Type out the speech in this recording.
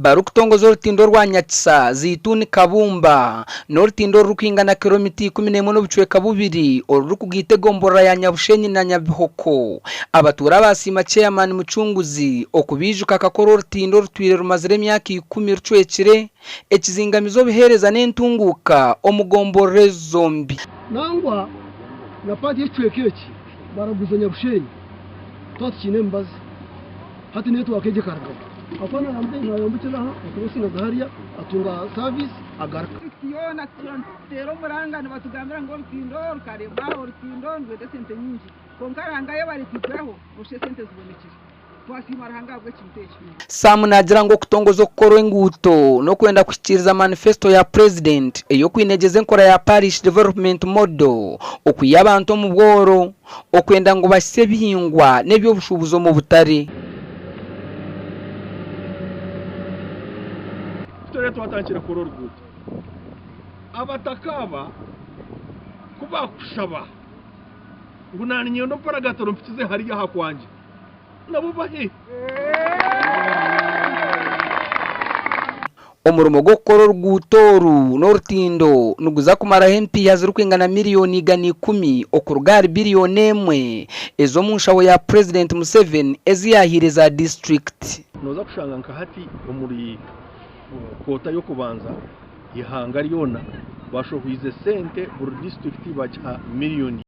Barikutongoza orutindo orwa Nyakisa, Zaituni Kabumba, n'orutindo orurikwingana kiromita 11 n'obucweka bubiri orurikugaita egomborora ya Nyabushenyi na Nyabihoko. Abatuura baasiima Chairman Mucunguzi okubaijuka akakora orutindo orutwire rumazire emyaka ikumi rucwekire ekizingamiza obuheereza n'entunguuka omu gomborora ezi zombi. Nangwa na paati y'ekicweka eki baraguza Nyabushenyi twaba tukiine emibazi. Hati netiwaaka egyo ekarugaho ahakuba naayambukira aha akurosingaga hariya atunga saviisi agaruka. Disiturikiti yoona tutuura nituteera omuranga nibatugambira ngu orutindo rukarema, orutindo nirwenda esente nyingi kwonka Ruhanga yebare kwiguraho noshusha esente zibonekire. Twasiima Ruhanga ahabw'ekintu ekyo. Sam naagira ngu okutongoza okukorwa enguuto n'okwenda kuhikiiriza manifesto ya Purezidenti ey'okwinegyeza enkora ya Parish Development Model okwiha abantu omu bworo, okwenda ngu bahitsye ebihingwa n'eby'obushuubuzi omu butare. Ku turiyo twatandikire kukora oruguuto, abataka aba ku baakushaba ngu naaniinyenda omparagatiro mpikize hariya aha kwangye, nabo bahe. Omurimo gw'okukora oruguuto oru n'orutindo niguza kumaraho empiiha zirikwingana miriyoni 110 okuruga ahari biriyoni emwe ez'omu nshaho ya Purezidenti Museveni ezi yaahaire za disiturikiti. Nooza kushanga nka hati omuri koota y'okubanza eihanga ryona bashohwize sente buri disiturikiti bagiha miriyoni.